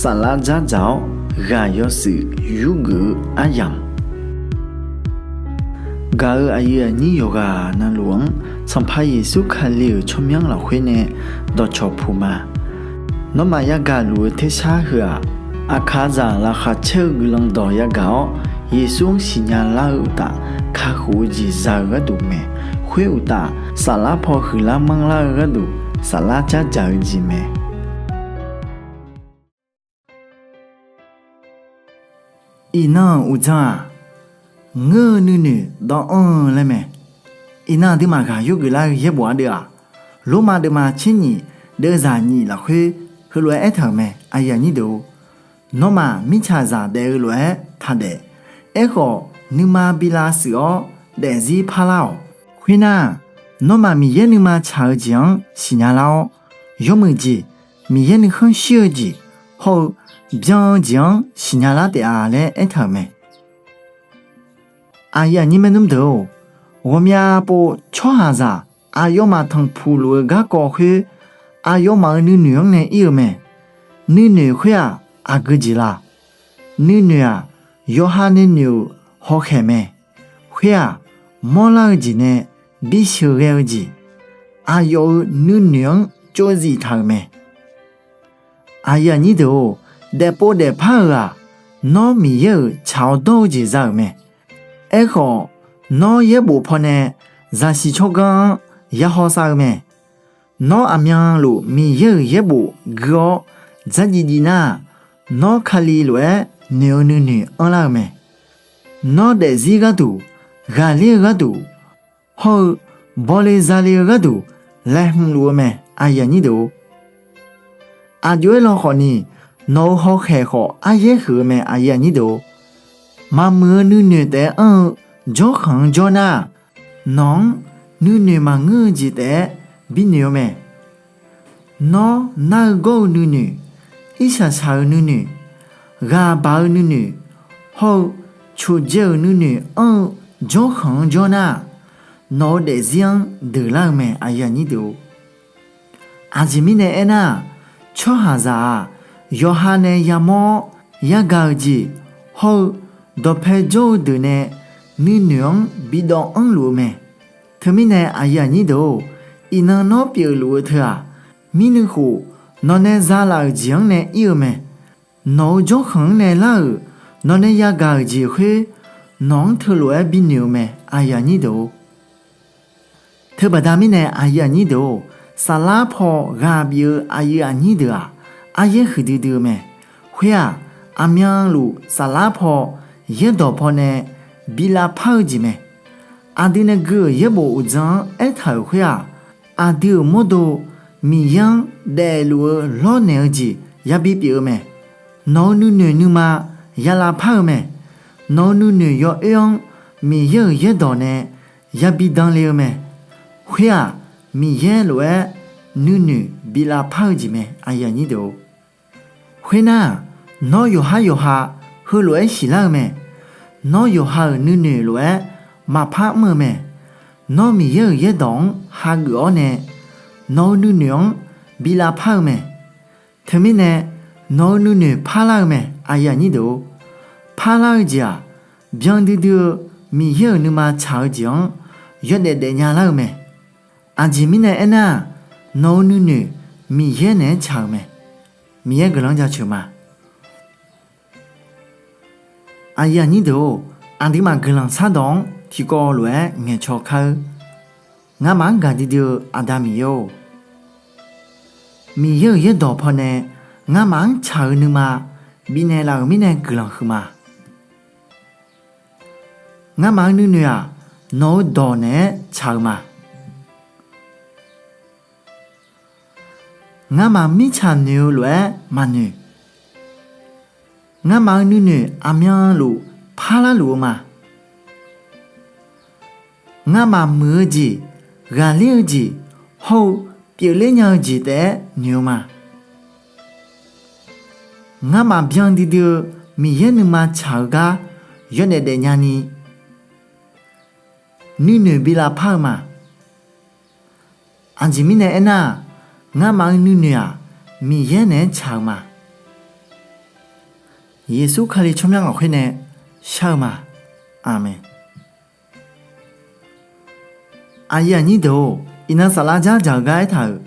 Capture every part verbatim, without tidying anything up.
saflar dzardzaq-awr ghaq yawshuif yurgeuf-eu aryamq, gaq-euq aqyuif aqnyir yawqghaq navluf-anr Sanqpaq Yeqsur Kali-euq tsawrmyanr lafkhoer nae dawqcawq puq ma. Nawmaf yagaq luf-eu tersar heu-aq, aqkaqzaq laqkhaq caer-eu guiqlanq dawq yagaq-awr, Yeqsur-anr siqnya lar-eu uqtaf, kakhof-eu jeq za-eu gharduq mae. Khoer uqtaf, saflar paw huiqlar manrlar-eu gharduq, saflar dzardzaq-eu jeq mae. Iqnan-euq uqdzan-aq, ngeur-eu nuinoeq dawvanr-eu laer mae. Iqnan aqduimaf ghaq yurgeuf lar-eu yaerbof ardeuv-aq, Lormav deuvma tser nyif deuvzaq nyif lafkhoer heulof-aer aertaq-euq mae, Nawmaf, mirtsaqzaq daef-eu lof-aer taqdaef. Aerkhawf, nuima bi lavshuif-awr daefzir parlar-awq. Khoernar-aq, nawmaf Miqyaer nuima tsaq-eu jeq-anr siqnya lar-awr, yawmuiq jeq, Miqyaer nuikhanr shir-eu jeq hawr-eu byan-eu jeq-anr siqnya lar taef-a laer aertaq-euq mae. Aqyuif aqnyir maernmr deuq-or, ghawqmya pov tsawrhaqzaq aqyawfmaf tanqpuq luf-eu garkawv khoer, aqyawfmaf-euq nuinoeq-anr nae ir-eu mae. Nuinoeq khoer-aq, aqgeu jeq la? Nuinoeq-aq, yawqha nae noeq-euq hawkhaeq mae. Khoer-aq, mawrlar-eu jeq nae bisheuq ghae-eu jeq, aqyawf-euq nuinoeq-anr tsovzif taq-euq mae. Aqyuif aqnyir deuq-or, daefpov daefpar-euq-aq, nawr Miqyaer-euq tsaq-awr dawr-eu jeq za-euq mae. Aerkhawf, nawr yaerbof pawnae zaqsiq tsawrganr-anr ya hawsav-eu mae. Nawr aqmyanluf Miqyaer-euq yaerbof gui-awr dzardziv dziv nar-aq, nawr Kali lof-aer noeq-eu nuinoeq anrlar-eu mae. Nawr daefzir gharduq, ghaqler-eu gharduq, hawr-eu bawle zale-eu gharduq laeqhmq luf-eu mae. Aqjox-aer law khawfni, nawq-euq hawkhaeq khawf aryaer huiq-eu mae. Maqmuiq-eu nuinoeq taef-aer anr-eu jawrkhanq-anr jawr nar-aq, nawq-anr nuinoeq maqngeur-eu jeq taef-aer binoeq-eu mae. Nawr nar-eu gawr-eu nuinoeq, irshaq shaq-eu nuinoeq, ghaq baq-eu nuinoeq, hawr-eu coqdzae-euq nuinoeq anr-eu jawrkhanq-anr jawr nar-aq, nawq-eu daefzir-anr deuqlar-eu mae. Aqjeq mirnae aernar-aq, tsawrhaqzaq-aq, yawqha nae yamawr-awr yagaq-euq jeq, hawr-eu dawqpae jawr-eu deuq nae nuinoeq-anr bidawv anrluf-eu mae. Teumirnae, iqnan nawr pyeufluf-eu teu-aq, mirnuikhof nawqnae zalaf-euq jeq-anr nae ir-eu mae. Nawq-eu jawrkhanq-anr nae lar-euq nawqnae yagaq-euq jeq khoer, nawq-anr teulof-aer binoeq-eu mae. Teubaqda mirnae, saflar paw ghaq bif-eu aqyuif aqnyir deuq-aq, aryaer huiqdui dui-eu mae. Khoer-aq, aqmyanluf saflar paw yaerdawq pawnae bi lavpar-eu jeq mae. Aqdui nae gui-euq yaerbof uqdzan-anr aertaq-euq khoer-aq, aqdui-euq mawrdo Miqyaer-anr daefluf-eu lawrnaeq-eu jeq yabi pyeuf-eu mae. Nawq-eu nuinoeq nuima ya lavpar-eu mae. Nawq-eu nuinoeq yawoer-anr Miqyaer-euq yaerdawq nae yabi danle-eu mae. Khoer-aq, Miqyaer lof-aer nuinoeq bi lavpar-eu jeq mae. Khoernar-aq, nawr yawqhar yawqha heulof-aer siqlar-eu mae. Nawr yawqha-euq nuinoeq lof-aer maqpar mr-eu mae. Nawr Miqyaer-euq yaerdawq-anr hageuf-awr nae, nawq-eu nuinoeq-anr bi lavpar-eu mae. Teumirnae, nawq-eu nuinoeq parlar-eu mae. Parlar-eu jeq-aq, byandui dui-eu Miqyaer-euq nuima tsaq-eu jeq-anr yawdaef daefnya lar-eu mae. Aqjeq mirnae aernar-aq, nawq-eu nuinoeq Miqyaer naeq-aer tsaq-euq mae. Miqyaer guiqlanq-anr jaceuq ma. Aqyuif aqnyir deuq-or, aqduimaf guiqlanq shardawq-anr tiqkawv lof-aer ngaeqcaw kar-eur. Ngamaf-anr gaqdui dui-eu Aqda Miqyaer-or, Miqyaer-euq yaerdawq pawnae ngamaf-anr tsaq-eu nuima bifnaeq laf-euq mirnae guiqlanq huiqma. Ngamaf-eu nuinoeq-aq, nawq-eu dawq naeq-aer tsaq-eu ma. Ngamaf mirtsaq noeq-eu lof-aer maqnoeq. Ngamaf-eu nuinoeq aqmyanluf parlar luf-eu ma. Ngamaf muiq-eu jeq, ghaqler-eu jeq, hawr-eu pyeufler nya-eu jeq taef-aer noeq-eu ma. Ngamaf byandui dui-eu Miqyaer nuima tsaq-eu gar yawdaef daefnya ni nuinoeq bi lavpar-eu ma. Aqjeq mirnae aernar-aq, ngamaf-eu nuinoeq-aq, Miqyaer naeq-aer tsaq-eu ma. Yeqsur Kali tsawrmyanr lafkhoer nae shar-eu ma. Aqmeq. Aqyuif aqnyir deuq-or, iqnan saflar dzardzaq-eu gar aertaq-euq,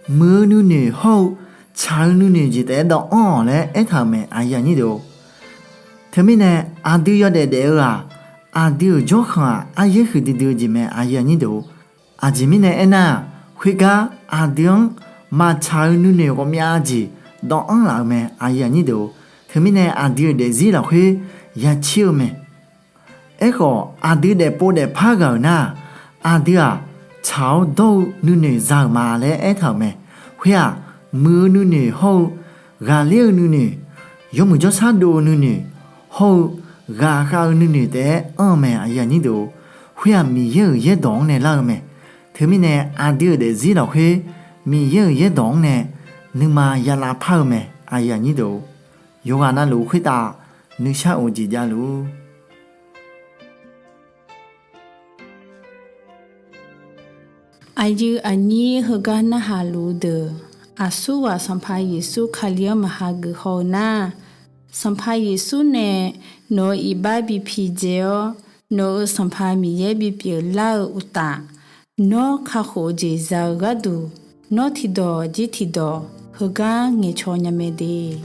muiq-eu nuinoeq hawr-eu tsaq-eu nuinoeq jeq taef-aer dawvanr-awq laer aertaq-euq mae, aqyuif aqnyir deuq-or. Teumirnae, aqdui yawdaef daef-eu-aq, aqdui-euq jawrkhanq-aq, aryaer huiqdui dui-eu jeq mae, aqyuif aqnyir deuq-or. Aqjeq mirnae aernar-aq, khoergar aqdui-anr maqtsaq-eu nuinoeq ghawqmyav jeq dawvanr laf-eu mae, aqyuif aqnyir deuq-or. Teumirnae, aqdui-euq daefzir lafkhoer ya tser-eu mae. Aerkhawf, aqdui daefpov daefpar ghaq-euq nar-aq, aqdui-aq, tsaq-awr dawr-eu nuinoeq za-euq ma laer aertaq-euq mae. Khoer-aq, muiq-eu nuinoeq hawr-eu ghaqler-eu nuinoeq, yawmuiq jawrshar dov-eu nuinoeq, hawr-eu ghaqkhav-eu nuinoeq taef-aer anr-eu mae, aqyuif aqnyir deuq-or. Khoer-aq, Miqyaer-euq yaerdawq-anr nae lar-eu mae. Teumirnae, aqdui-euq daefzir lafkhoer Miqyaer-euq yaerdawq-anr nae nuima ya lavpar-eu mae, aqyuif aqnyir deuq-or. Yawqghaq navluf khoertav nuishar of-eu jeq javluf-ur. Aqyuif aqnyir heugar narhaq luf-eu deuq, aqsurghaq Sanqpaq Yeqsur Kali-anr maqha geuf haw-eu nar, Sanqpaq Yeqsur nae nawq-euq iqbax bi pidzae-awr, nawq-euq Sanqpaq Miqyaer bipyeuf lar-eu uqtaf, nawr kakhof-eu jeq za-eu gharduq, nawr tiqdawq jir tiqdawq heugar ngaeqcaw nya mae de.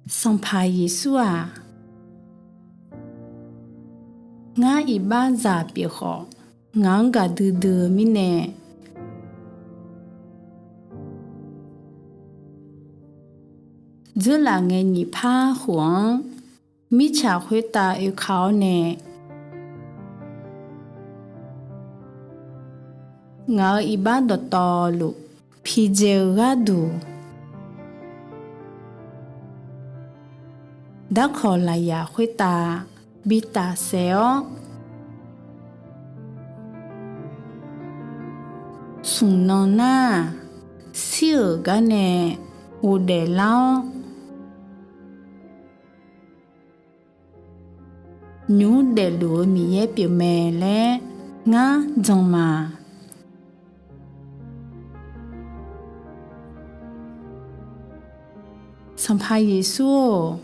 Sanqpaq Yeqsur-aq, ngar iqbaxzaq pyeuf khawf, ngaq-anr gaqdui dui-eu mirnae, dzeurlaf ngae nyiq par khof-anr, mirtsaq khoertav oeka-awr nae, ngaq-euq iqbax dawqtawvluf pidzae-eu gharduq, darkawq lafyaq khoertav bi tafsaef-awr, smq nan nar-aq, shir-euq gar nae ghofdaef lar-awr, nymq mr daefluf-eu Miqyaer pyeufmae laer ngar jan ma. Sanqpaq Yeqsur-or,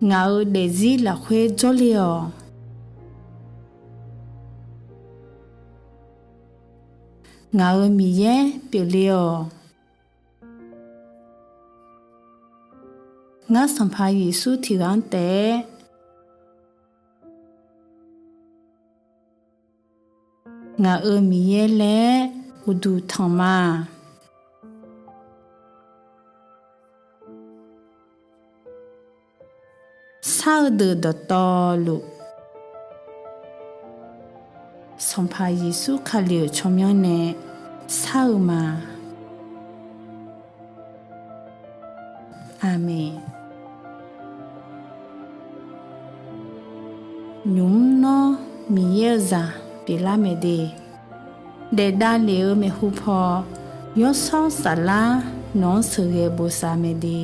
ngaq-euq daefzir lafkhoer jawrle-awq. Ngaq-euq Miqyaer pyeufle-awq. Ngar Sanqpaq Yeqsur tiqghaq-anr taef-aer ngaq-euq Miqyaer laer uqduq tanq ma. Shar-eu deuq dawqtawvluf, Sanqpaq Yeqsur Kali-euq tsawrmyanr nae shar-eu ma. Aqmeq. Nymq mr nawr Miqyaer-eu zaq pyeuflar mae de. Daef davlef-eu maeqhu paw, yawshawr saflar nawq-anr sheuqghae bosav mae de.